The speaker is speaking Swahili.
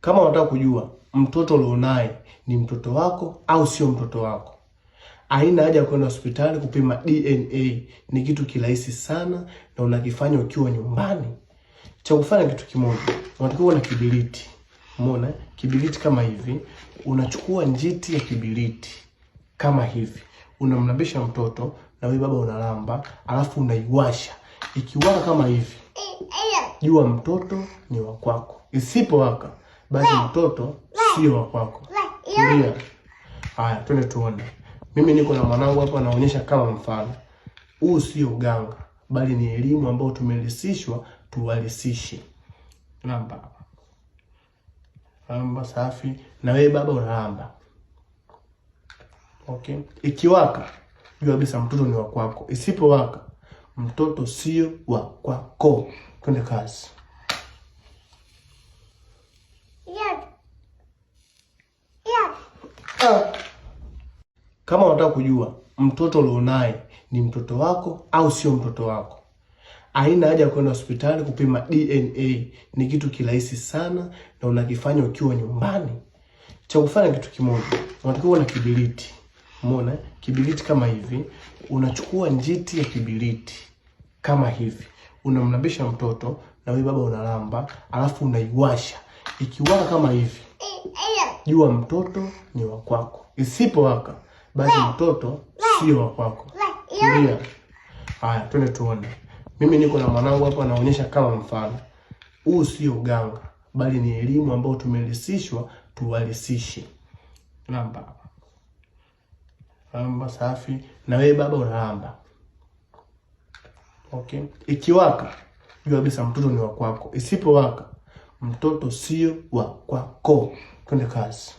Kama unataka kujua mtoto ulionaye ni mtoto wako au sio mtoto wako, haina haja ya kwenda hospitali kupima DNA. Ni kitu kirahisi sana na unakifanya ukiwa nyumbani. Cha kufanya kitu kimoja, unatakiwa na kibiriti. Umeona kibiriti kama hivi, unachukua njiti ya kibiriti kama hivi, unamlambisha mtoto na wewe baba unalamba, alafu unaiwasha. Ikiwaka kama hivi, jua mtoto ni wa kwako. Isipowaka basi mtoto sio wa kwako. Ndio. Haya, twende tuone. Mimi niko na mwanangu hapa, naonyesha kama mfano. Huu sio uganga, bali ni elimu ambayo tumelisishwa tuwalisishe. Lamba lamba, safi. Na wewe baba unalamba. Okay, ikiwaka jua kabisa mtoto ni wa kwako, isipowaka mtoto sio wa kwako. Twende kazi. Ah. Kama unataka kujua mtoto ulionaye ni mtoto wako au sio mtoto wako, haina haja ya kwenda hospitali kupima DNA. Ni kitu kirahisi sana na unakifanya ukiwa nyumbani. Cha kufanya kitu kimoja, unatakiwa na kibiriti. Umeona kibiriti kama hivi, unachukua njiti ya kibiriti kama hivi, unamlambisha mtoto na wewe baba unalamba, alafu unaiwasha. Ikiwaka kama hivi, jua mtoto ni wa kwako. Isipowaka basi mtoto sio wa kwako. Ndio. Haya, twende tuone. Mimi niko na mwanangu hapa, naonyesha kama mfano. Huu sio uganga, bali ni elimu ambayo tumelisishwa tuwalisishe. Lamba lamba, safi. Na wewe baba unalamba. Okay, ikiwaka jua kabisa mtoto ni wa kwako, isipowaka mtoto sio wa kwako. Twende kazi.